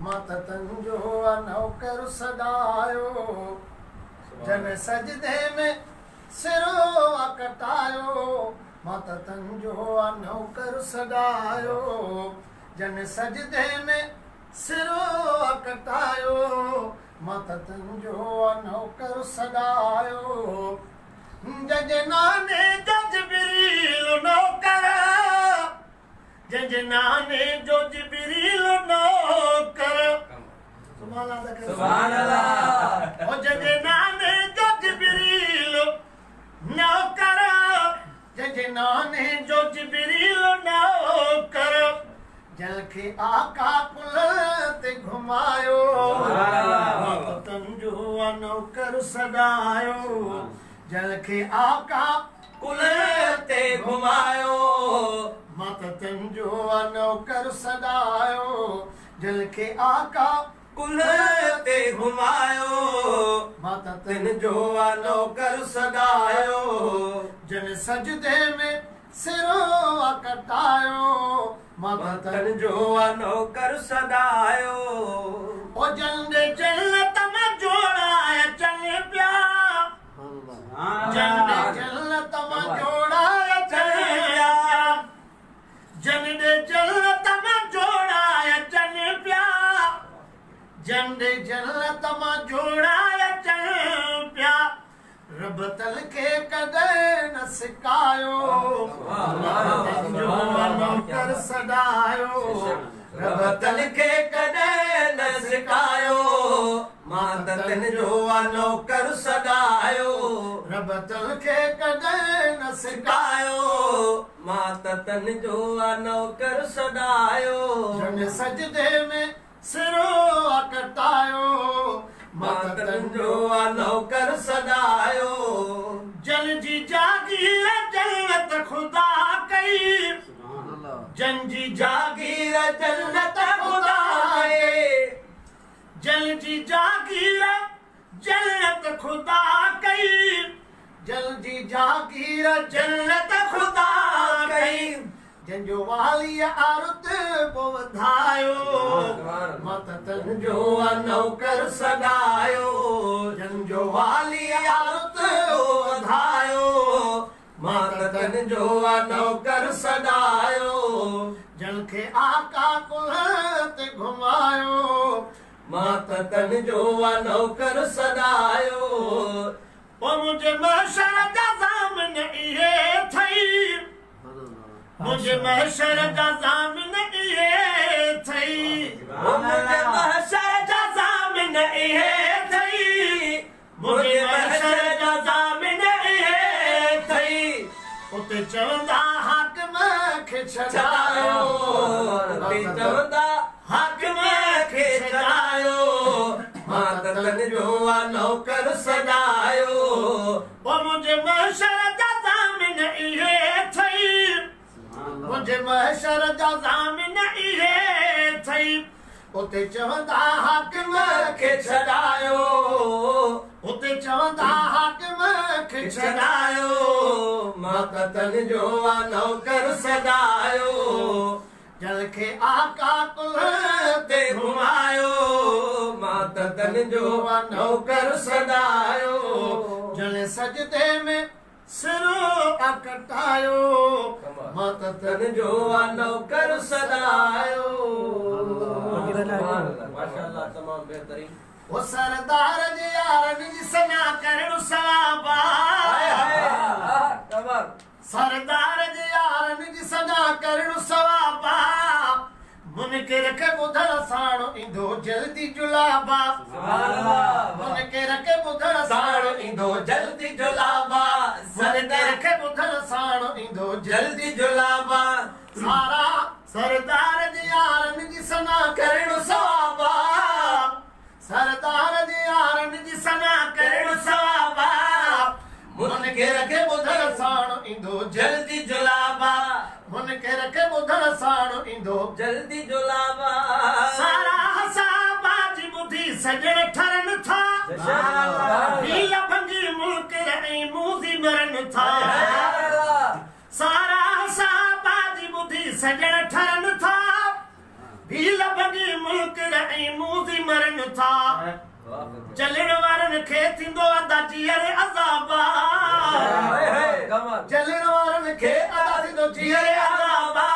مان ته تن جو آ نوڪر سڏايو. جن سجدي ۾ سرو آ ڪٽايو. مان ته تن جو آ نوڪر سڏايو. جن سجدي ۾ سرو آ ڪٽايو. مان ته تن جو آ نوڪر سڏايو. جنهن جي ناني جو جبريل نوڪر. جنهن جي ناني جو جبريل نوڪر. سبحان الله. سبحان الله. او جنهن جي ناني جو جبريل نوڪر. جنهن جي ناني جو جبريل نوڪر. جنهن کي آقا ڪلهن تي گهمايو. مان ته تن جو آ نوڪر سڏايو. جنهن کي آقا ڪلهن تي گهمايو. مان ته تن جو آ نوڪر سڏايو. جنهن کي آقا ڪلهن تي گهمايو. مان ته تن جو آ نوڪر سڏايو. جن سجدي ۾ سرو آ ڪٽايو. مان ته تن جو آ نوڪر سڏايو. او جن ڏي جنت مان جوڙا اچن پيا. جن ڏي جنت مان جوڙا اچن پيا. جن ڏي جنت مان جوڙا اچن پيا. جن ڏي جنت مان جوڙا اچن پيا. رب تل کي ڪڏهن نه سڪايو. مان تن جو آ نوڪر سڏايو. رب تل کي ڪڏهن نه سڪايو. مان ته تن جو آ نوڪر سڏايو. رب تل کي ڪڏهن نه سڪايو. مان ته تن جو آ نوڪر سڏايو. جن سجدي ۾ سرو آ ڪٽايو. مان ته تن جو آ نوڪر سڏايو. جن جي جاگير جنت خدا ڪئي. جن جي جاگير جنت خدا ڪئي. جن جي جاگير جنت خدا ڪئي. جن جي جاگير جنت خدا ڪئي. جن جو والي آ رتبو وڌايو. مان ته تن جو آ نوڪر سڏايو. جن جو والي آ رتبو وڌايو. مان ته تن جو آ نوڪر سڏايو. جن کي آقا ڪلهن تي گهمايو. مان ته تن جو آ نوڪر سڏايو. او منهنجي محشر جا ضامن اهي اٿئي. منهنجي محشر جا ضامن اهي اٿئي. او منهنجي محشر جا ضامن اهي اٿئي. منهنجي محشر جا ضامن اهي اٿئي. اتي چوندا حاڪم کي ڇڏايو. اتي چوندا حاڪم کي ڇڏايو. مان ته تن جو آ نوڪر سڏايو. او منهنجي محشر جا ضامن اهي اٿئي. منهنجي محشر جا ضامن اهي اٿئي. اتي چوندا حاڪم کي ڇڏايو. اتي چوندا حاڪم کي ڇڏايو. مان ته تن جو آ نوڪر سڏايو. جن کي آقا ڪلهن تي گهمايو. مان ته تن جو آ نوڪر سڏايو. جن سجدي ۾ سرو آ ڪٽايو. مان ته تن جو آ نوڪر سڏايو. ماشاءالله تمام بهترين. او سردار جي يارن جي ثنا ڪرڻ ثواب آ. سردار جي يارن جي ثنا ڪرڻ ثواب آ. منڪر کي ٻڌڻ ساڻ ايندو جلدي جلاب آ. منڪر کي ٻڌڻ ساڻ ايندو جلدي جلاب آ. منڪر کي ٻڌڻ ساڻ ايندو جلدي جلاب آ. سارا سردار جي يارن جي ثنا ڪرڻ ثواب آ. سردار جي يارن جي ثنا ڪرڻ ثواب آ. منڪر کي ٻڌڻ ساڻ ايندو جلدي جلاب آ. منڪر کي ٻڌڻ ساڻ ايندو جلدي جلاب آ. سارا صحابه جي ٻڌي سڄڻ ٺرن ٿا. هيل ڀنگي منڪر ۽ موذي مرن ٿا. سارا صحابه جي ٻڌي سڄڻ ٺرن ٿا. ڀيل ڀڳي ملڪ ۽ موذي مرن ٿا. جلڻ وارن کي ٿيندو ادا جيئري عذاب آ. جلڻ وارن کي ادا ٿيندو جيئري عذاب آ.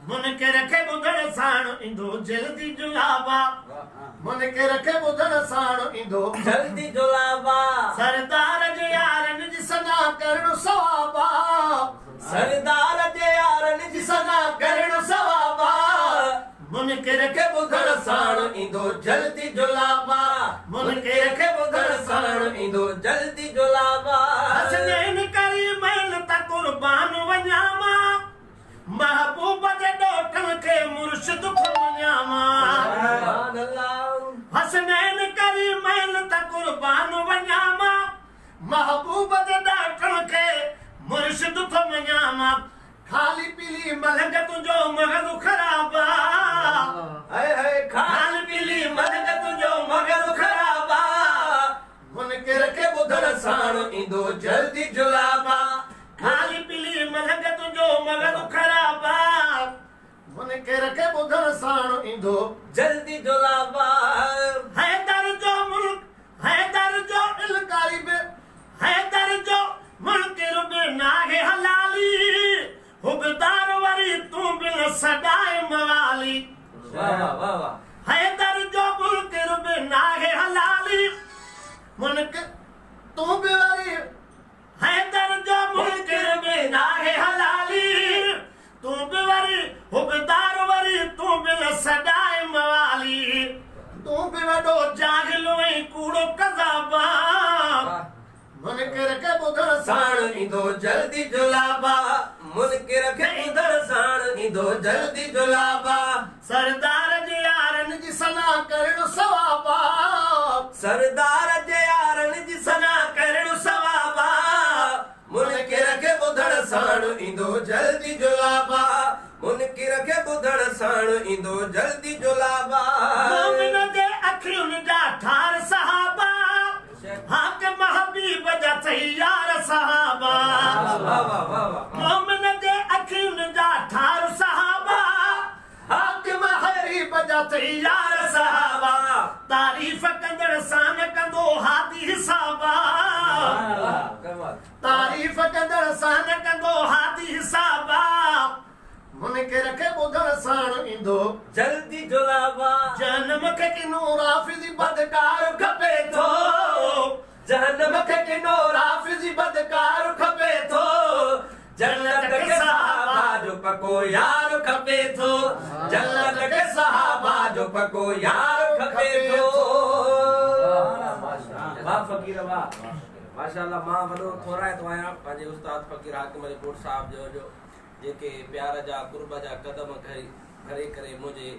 منڪر کي ٻڌڻ ساڻ ايندو جلدي جلاب آ. منڪر کي ٻڌڻ ساڻ ايندو جلدي جلاب آ. سردار جي يارن جي ثنا ڪرڻ ثواب آ. سردار جي يارن جي ثنا ڪرڻ ثواب آ. منڪر کي ٻڌڻ ساڻ ايندو جلدي جلاب آ. منڪر کي ٻڌڻ ساڻ ايندو جلدي جلاب آ. حسنين ڪريمين ته قربان وڃان مان. محبوب جي ڏوهٽن کي مرشد ٿو مڃان مان. سبحان الله. حسنين ڪريمين ته قربان وڃان مان. محبوب جي ڏوهٽن کي مرشد ٿو مڃان مان. خالي پيلي ملنگ تنهنجو مغز خراب آ. خالي پيلي ملنگ تنهنجو مغز خراب آ. منڪر کي ٻڌڻ ساڻ ايندو جلدي جلاب آ. خالي پيلي ملنگ تنهنجو مغز خراب آ. منڪر کي ٻڌڻ ساڻ ايندو جلدي جلاب آ. حيدر جو ملڪ حيدر جو الڪاري به حيدر جو منڪر به ناهي حلالي. حبدار وري تون به نه سڏائي موالي. حيدر جو منڪر به ناهي حلالي. منڪر تون به وري حيدر جو منڪر به ناهي حلالي. تون به وري حبدار وري تون به نه سڏائي موالي. تون به وڏو جاهل ۽ ڪوڙو ڪذاب آ. منڪر کي ٻڌڻ ساڻ ايندو جلدي جلاب آ. منڪر کي ٻڌڻ ساڻ ايندو جلدي جلاب آ. سردار جي يارن جي ثنا ڪرڻ ثواب آ. سردار جي يارن جي ثنا ڪرڻ ثواب آ. منڪر کي ٻڌڻ ساڻ ايندو جلدي جلاب آ. منڪر کي ٻڌڻ ساڻ ايندو جلدي جلاب آ. مومن جي اکين جا ٺار صحابا. حاڪم حبيب جا ٿئي يار صحابا. مومن جي اکين جا ٺار صحابا. حاڪم حبيب جا ٿئي يار صحابا. تعريف ڪندڙ سان ڪندو هادي حسابا. تعريف ڪندڙ سان ڪندو هادي حسابا. منڪر کي ٻڌڻ ساڻ ايندو جلدي جلاب آ. جهنم کي ڪنو رافضي بدڪار کپي ٿو. جهنم کي ڪنو رافضي بدڪار کپي ٿو. جنت کي صحابه جو پڪو يار کپي ٿو. جنت کي صحابه جو پڪو يار کپي ٿو. واهه فقير واهه. ماشاءالله مان وڏو ٿورائتو آهيان پنهنجي استاد فقير حاڪم علي ڪوٽ صاحب جو جو جيڪي پيار جا قرب جا قدم گهري ڪري منهنجي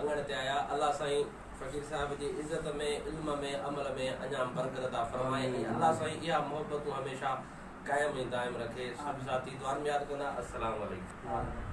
اڱڻ تي آيا. الله سائين فقير صاحب جي عزت ۾ علم ۾ عمل ۾ اڃا برڪت عطا فرمائي ۽ الله سائين اها محبتون هميشه قائم ۽ دائم رکي. سڀ ساٿي دعائن ۾ ياد ڪندا. السلام عليڪم.